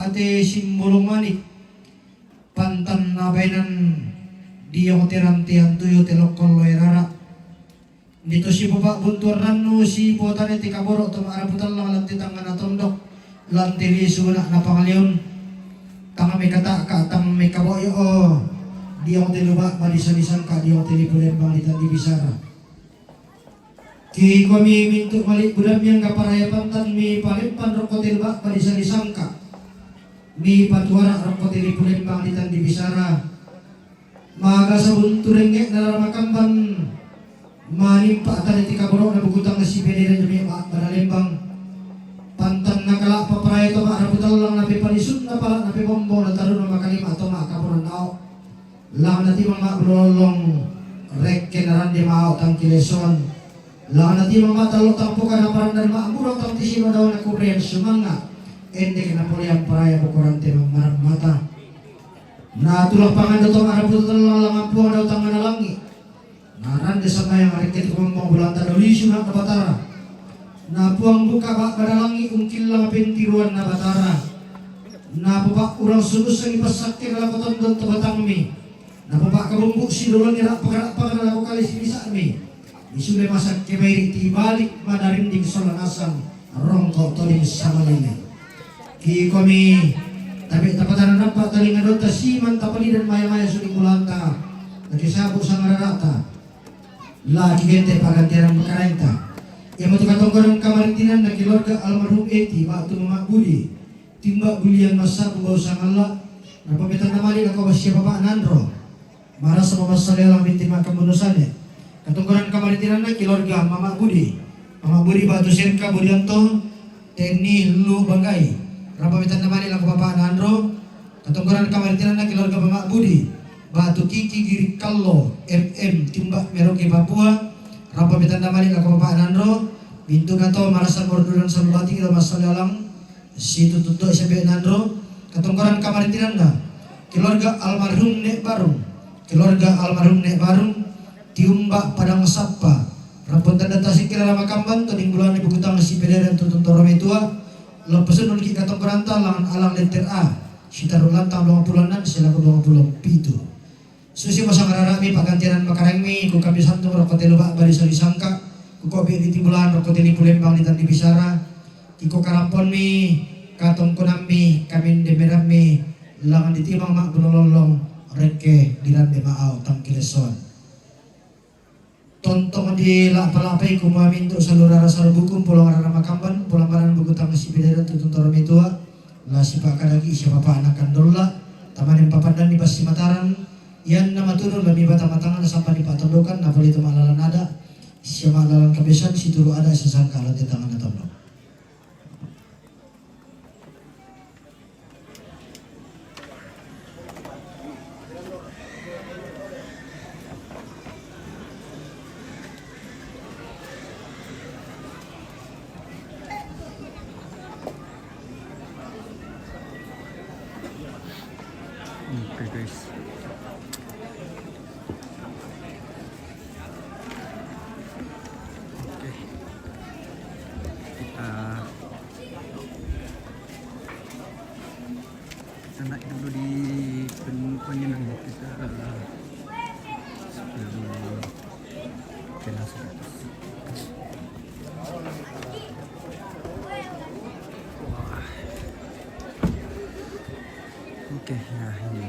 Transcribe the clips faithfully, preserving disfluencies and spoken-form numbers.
Ate Simbolong Manik, pantan na baenan diong te rantean tuyo te lokkon loe rara. Nito sipobuntuan rannu, sipotane te kaboro' to ma'rapu tallang lan te tangngana tondok, lan te lisu na pangaleon. Tang mekata'ka, tang mekaboyo, diong te luba'ba disa-disangka, diong te lipu lembang ditandi bisara. Kikomi mintu' mali'bu dammi angga paraya pantan mipalempang rokko te luba'ba disa-disangka, mipatuara' rokko te lipu lembang ditandi bisara. Magasa buntu rengnge'na Rara Makamban, manimpa tane ti kaboro'na bukutang sipedere demi ba'bana lembang. Pantanna kala'pa paraya to ma'rapu tallang, napepalisunna pala' napebombong, nataruna makalima to ma'kaporan dao'. Langana timang ma'bulolong, rekke narande ma'ao tang kilesoan. Langana timang ma'tallo tang poka, naparandan ma'murang tang tisino daona kurrean sumanga', endek napolean paraya bokoran te mammarang mata. Natulang pangando to ma'rapu tallang, langngan Puang dao tangngana langi'. Narande sambayang rekke tu kombong bulanta dao lisu na Batara. Na Puang buka ba'bana langi', ungkillang pentiruanna Batara. Napopa'urang sulussangi passakkena lako tondon to batangmi. Napopa'kabumbu' sidolangi ra'pak-ra'pakna lako kale sibisa'mi. Isule masakke bairi' tibalik manarinding sola nasang rongko' toding samalele. Kikomi tabe' tapatana nappa talinga dotta siman tapalidan maya-maya suli bulanta. Nakisabu sangarara'ta. La kigente' pa'gantian makaraengta. Iamotu katongkonan kamarintinanna keluarga almarhum Eti ba'tu Mama Budi. Timba bulian massabu bau sangalla, napametanna mali' lako bassia bapa'na Anro. Marasa mamassale alang binti ma'kambuno sane. Katongkonan kamarintinanna keluarga Mama Budi. Mama Budi ba'tu Serka Budianto, Tenni Lu Banggai. Rapametanna mali' lako bapa'na Anro. Katongkonan kamarintinanna keluarga Mama Budi. Ba'tu Kiki Girikallo, M M Timba Merauke Papua. Rapametanna mali' lako bapa'na Anro. Mintu'na to marasa mordulan salubati kita massale alang. Situtu' to S B N Anro, katongkonan kamarintinanna, keluarga almarhum Ne' Barung, keluarga almarhum Ne' Barung, Tiumba Padang Sappa, Rampon Tanda Tasik Rara Makamban, toding bulana bukutang sipedere tu Tontoro Metua, loppo sennungki' katongkonanta langngan alang letter A, sitaru' lantang duangpulo annan silaku duangpulo pitu. Susi masang rara'mi pa'gantian makaraengmi, ku kapisantung rokko te luba'ba disa-disangka, ku kobi' riti bulaan rokko te lipu lembang ditandi bisara, iko karamponmi, katongkonammi, kamende merammi, langngan ditimang ma'bulolong, rekke dirande ma'ao tang kilesoan. Tontong dila'pa-la'pai kumua mintu' salurara salubukung, pulang rara Makamban, pulang barang bukutang sipedere tu Tontoro Metua, la sipa'kadaki' sia bapa'na Kandolla, tamanen papandanni Passimataran, ianna maturu' lami bata matangnga nasampani pa'tondokan, napole tu ma'lalan ada', sia ma'lalan kabiasaan situru' ada' sisangka lan te tangngana tondok. Oke, guys. Oke. Kita, kita naik dulu di pen-, penyenang kita, eh, sebelum ke atas. Wah. Oke, nah ini.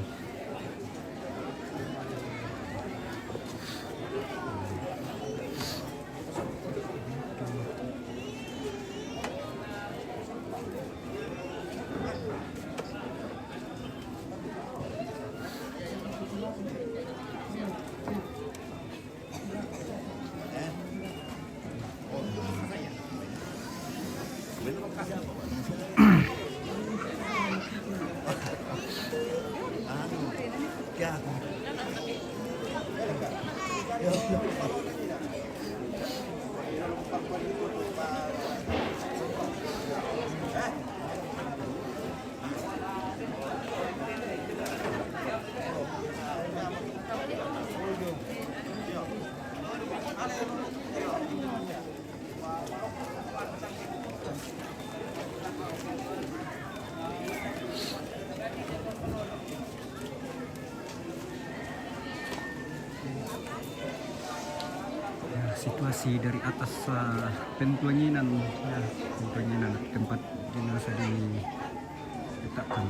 Situasi dari atas, eh, Pentuanginan, ya, Pentuanginan, tempat jenazah diletakkan.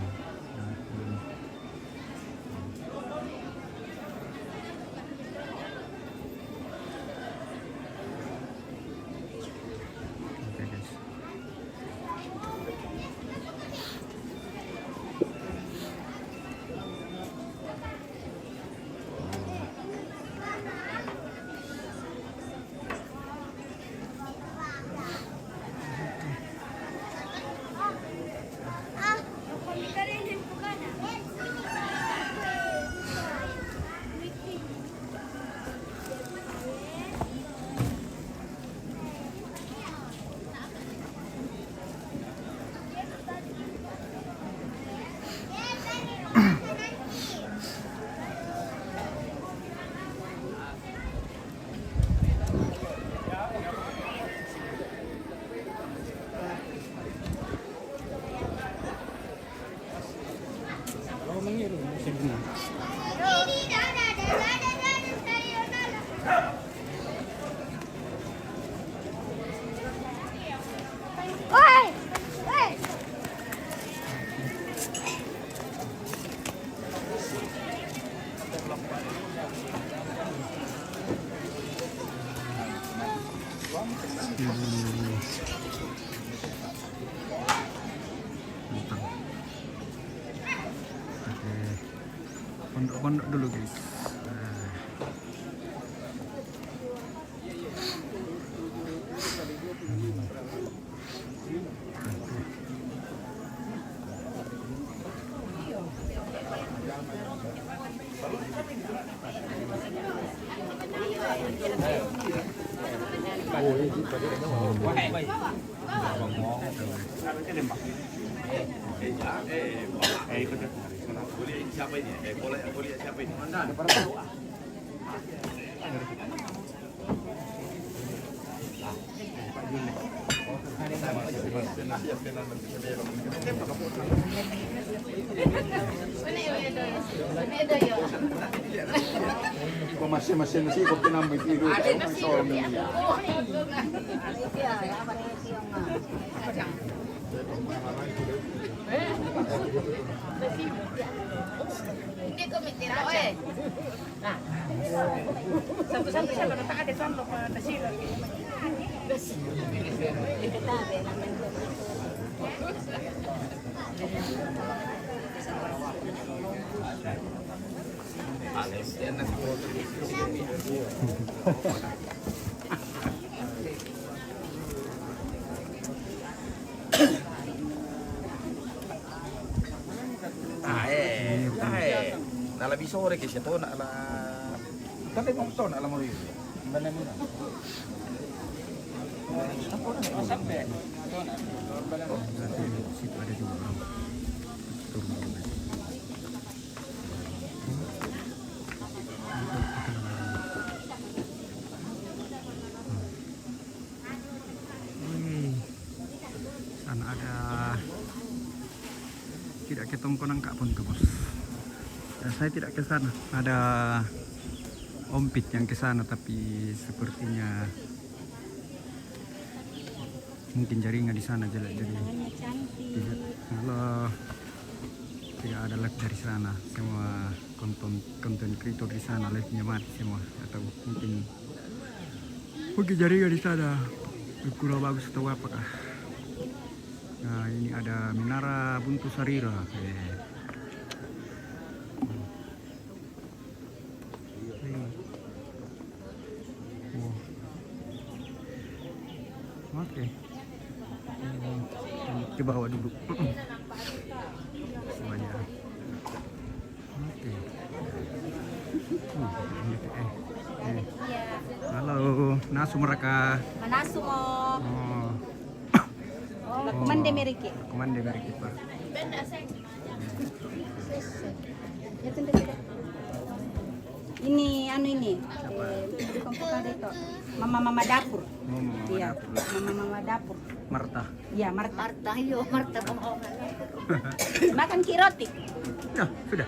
Ya, hmm. Oke, guys. Oke. Pondok-pondok dulu, guys. Nah. Masing-masing sih, kopi nambah itu. Ah, eh, ah, eh. Na lebih sore ke situ, nak la. Tapi mau tahu nak la mau itu. Sampai. Oh, berarti situ ada juga orang. Turun, turun. Wih, sana ada, tidak ketongkonan kak pun ke bos. Ya, saya tidak ke sana. Ada ompit yang ke sana, tapi sepertinya mungkin jaringan di sana jelek, jadi tidak, kalau tidak ada live dari sana, semua konten, konten kreator di sana live-nya mati semua, atau mungkin, mungkin jaringan di sana kurang bagus atau apakah. Nah, ini ada Menara Buntu Sarira. Eh. Wah. Oke. Ke bawah dulu. Semuanya. Oke. Hmm, eh, eh. Halo, nasu mereka. Manasu mo. Oh. Oh, kumande meriki. Kumande meriki, Pak. Ini anu ini. Siapa? Eh, bukan vokal itu. Mama-mama dapur. Oh, mama-mama dapur. Iya, mama-mama dapur. Marta. Iya, Marta. Marta, iyo, Marta. Makan ki roti. Ya, sudah.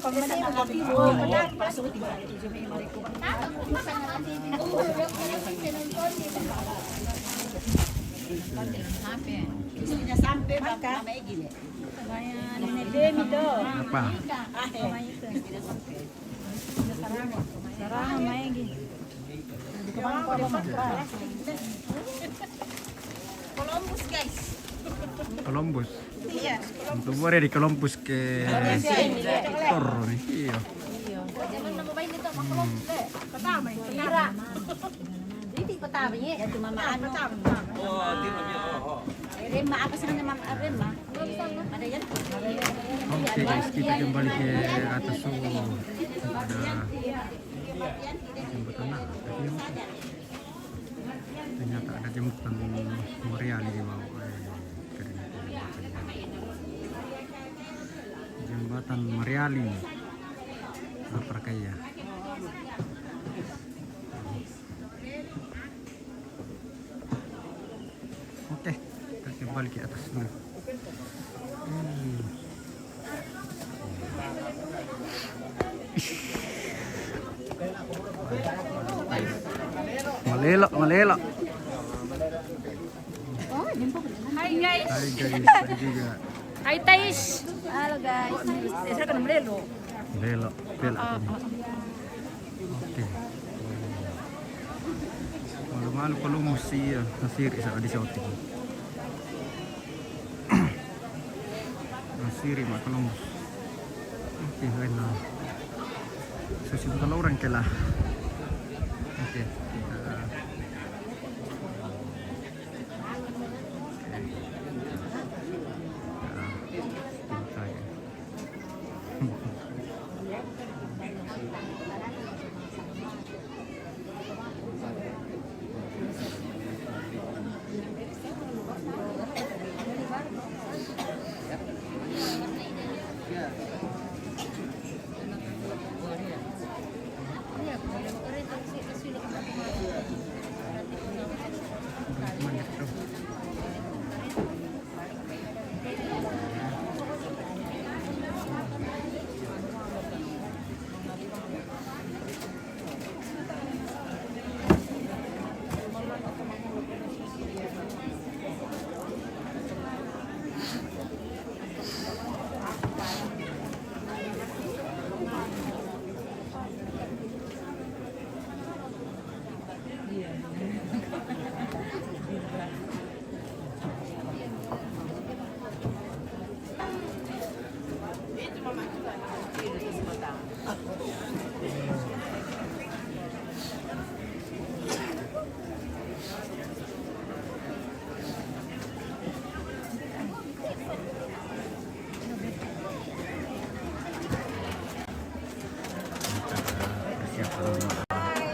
pag mali mo, pag di mo, pag mali mo, pag di mo. Gusto niya sampe, baka maigi ni. Apa? Sarahan, maigi. Columbus, guys. Columbus. Iya. Untuk boleh di Columbus ke Tor nih. Iya. Iya. Jangan nama baik itu sama Columbus, eh. Pertama itu. Iya. Ini pertama ya. Ya cuma makan. Pertama. Oh, dia lebih, oh, oh. Rema, apa sih namanya, Mama? Rema. Ada ya? Oke, guys, kita kembali ke atas. Oh, ada jembatan lah. Ternyata ada jembatan Moriali di bawah. Eh, keren. Jembatan Moriali. Apa kayak? Oke, kita kembali ke atas dulu. Hmm. Malelok, malelok. Hai, guys. Hai, guys, saya juga. Hai, Tais. Halo, guys. Eh, saya kena melelok. Belok, belok. Ah, ah, ah. Oke. Malu-malu kalau mesti ya, nasiri sa di shooting. Nasiri mak kalau mus. Oke, lain lah. Susim kalau orang kelah. Oke. Kita, oke. Kita, kita.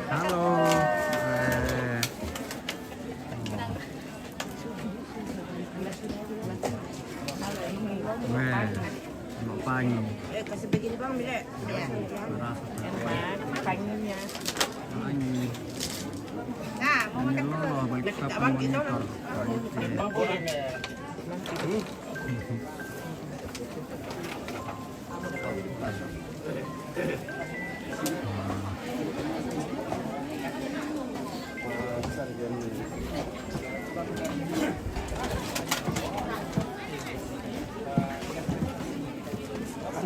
Halo. Eh. Weh, mau pangi. Eh, kasih begini, Bang, Bile. Ya. Merasa panginya. Pangi. Nah, mau makan dulu. Balik ke monitor. Oke.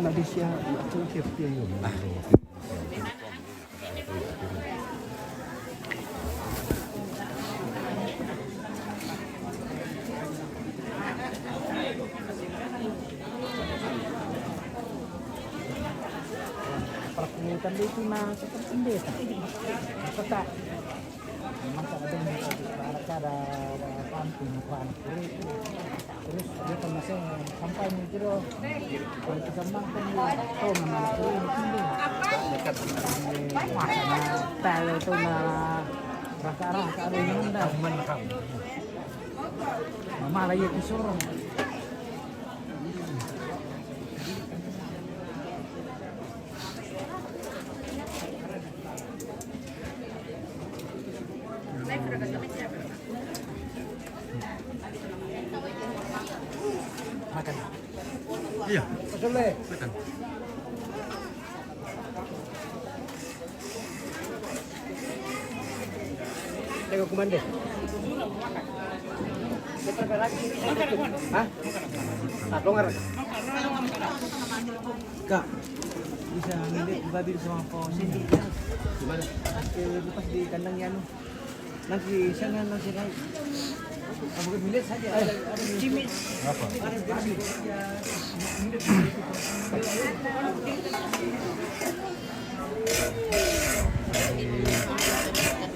Malaysia, nak tungkir dia. Perpungutan itu mah seperti desa. Kota. Masa ada yang ada, ada kampung, bukan. Terus dia kan masih sampai nih, terus kalau kita makan nih, tahu nama aku ini, ini. Wah, tahu itu na rasa-rasa ada yang nendang. Mama lah, iya, disuruh. Makan. Iya. Makan. Tengok kumande. Hah? Nah, dongar. Kak, bisa ngeliat babi sama pohon sini. Di mana? Pas di kandang ya, anu. Nanti sana, nanti naik. Aku lihat saja. Ada, ada Jimmy. Apa? Ada babi.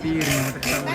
Piring, kita tahu.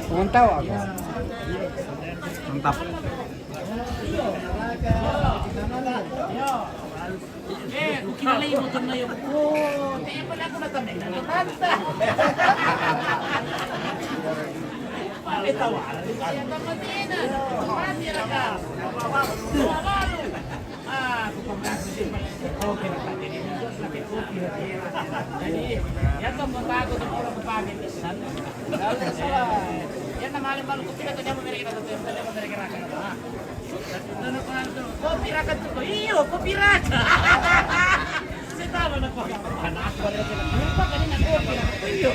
Pengen tahu aku. Mantap. Eh, kukira lagi motor na yun. Oh, tiyan pala ako natamay na ito, tanta. Pagkitawaran, kaya naman din, ah. Pati na ka. Ah, kung pagkakasipag. Okay na pati din. Yan ang mga bago na mura ko pagin. Yan na, mahal-mahal ko, pila ko niya mo, meron ka na, meron ka na, ha? Kopiraka to ko. Iyo, kopiraka. Sitama na ko. Anak ko rin sila. Ano pa kanina? Kopiraka. Iyo.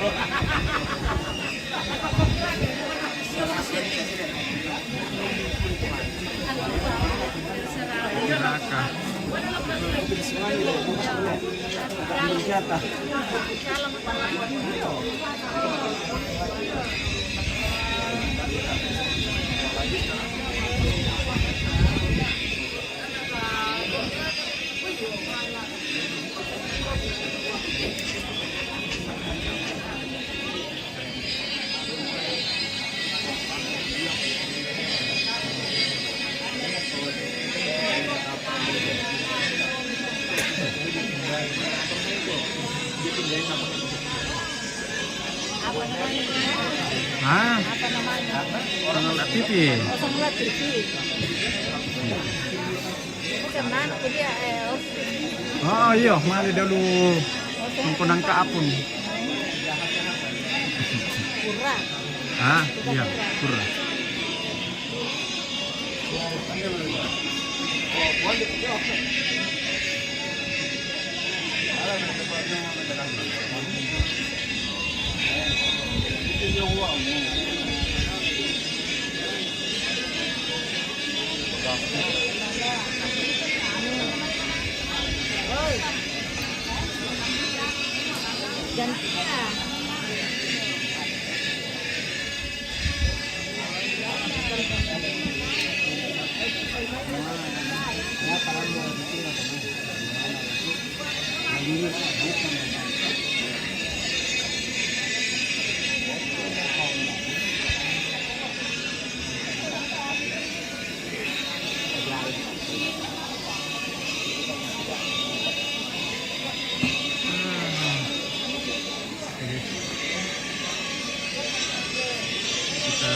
Kopiraka. Apa namanya? Hah? Apa namanya? Sangalat T V. Oh, Sangalat T V. Bukan, mana ko dia, eh, oh. Oh, iya, mali dalu. Oh, saya nang kunang kaapon. Pura. Ah, iya, pura. Gantian. Kita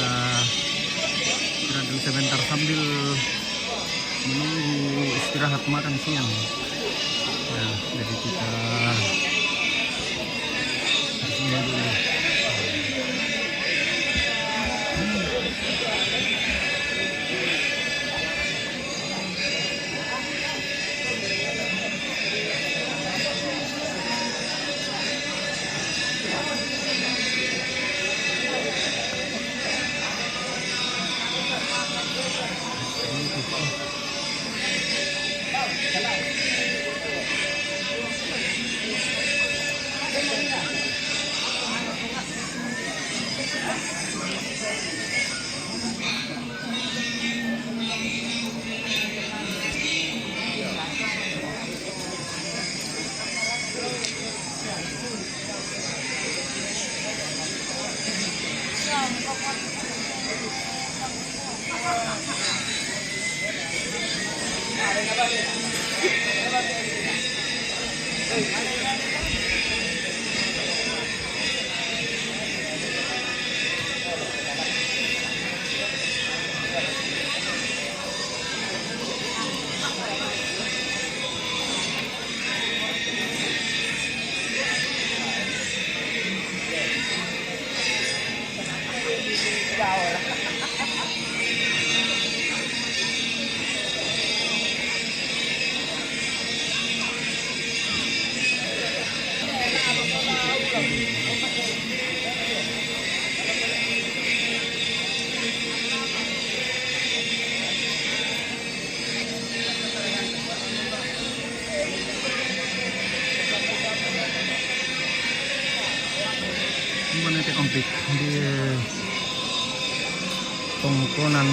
istirahat dulu sebentar sambil menunggu istirahat makan siang. Ya, jadi kita harus dulu. Hindi na ito complete. Hindi, eh, Tongkonan.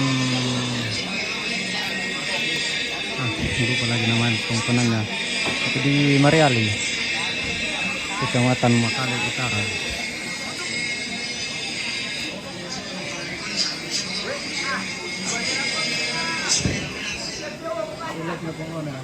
Ah, hindi pala ginawa. Tongkonan na. Ito di Mariali. Kecamatan Makale Utara. Ulit na po muna.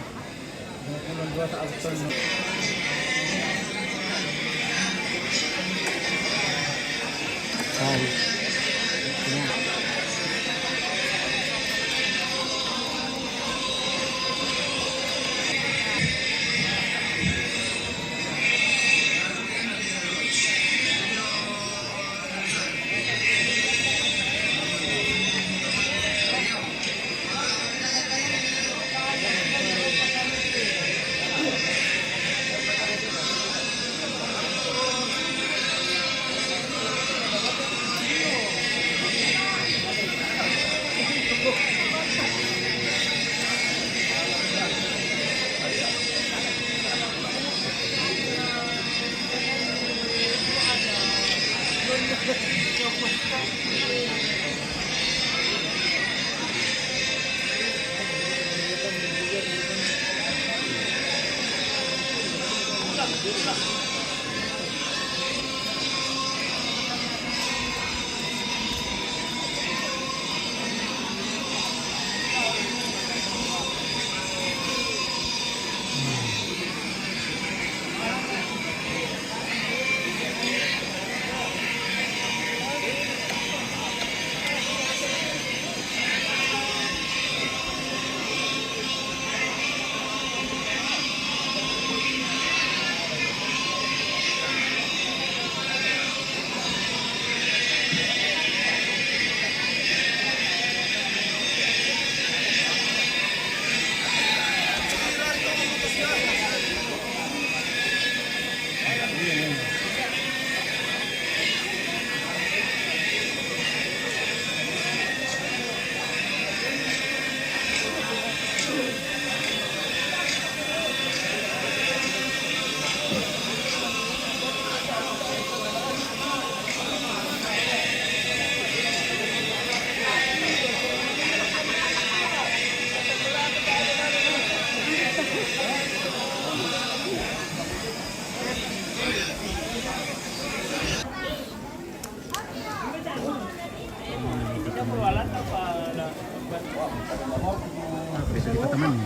Apa itu di Batam ini?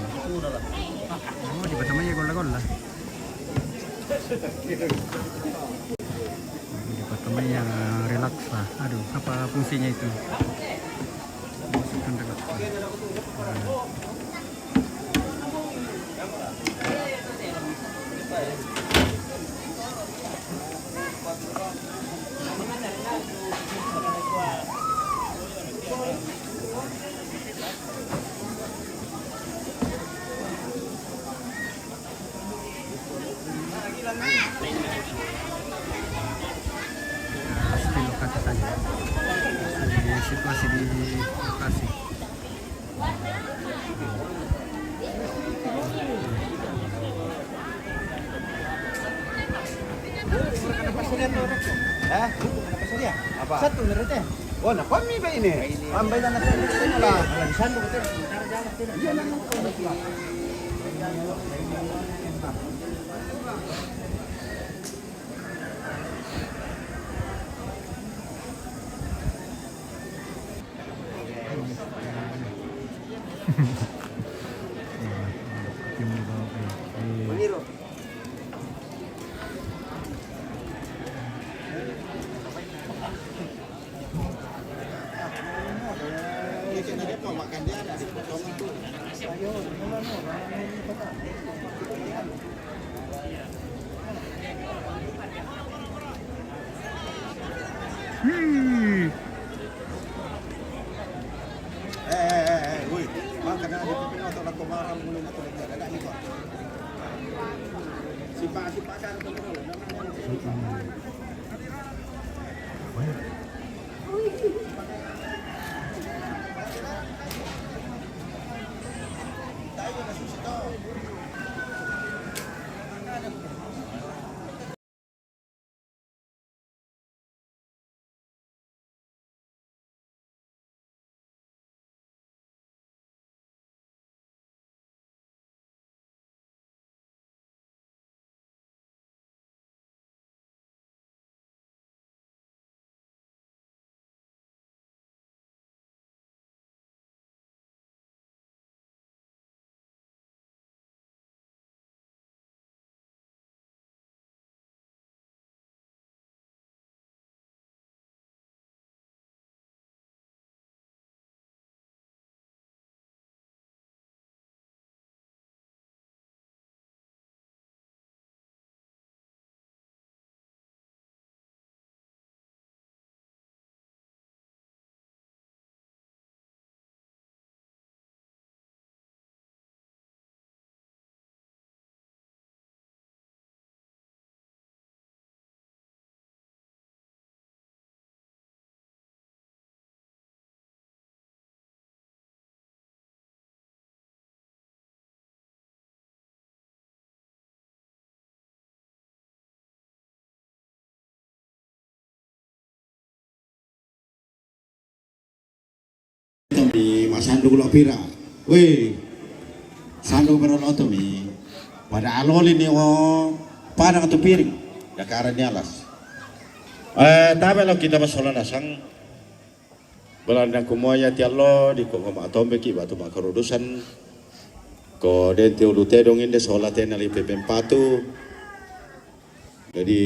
Oh, di Batam aja golla-golla. Di Batam aja relax lah. Aduh, apa fungsinya itu? Masukkan relax lah. Nah. Nah, still lokasi saja. Masih situasi di lokasi. Hah? Apa? Satu na rete. Oh, na kami ba ini? Ambay na natin na lang. Alam, saan ko? Iya na lang. Hmm. Eh, eh, eh, eh, woi. Makan ada pipin atau lagu marah mulu atau lagu ada ni kok. Sipak, sipak kan. Tomi, ma sandu lo pira. Weh, sandu pira lo tomi. Pada aloli ni o, pada tu piring. Ya kara ni alas. Eh, tabe lo kita masola nasang. Belanda kumoya ti allo, di ko ma tombe ki batu makarudusan. Ko dente ulu tedong inde sola tena li pepempatu. Jadi,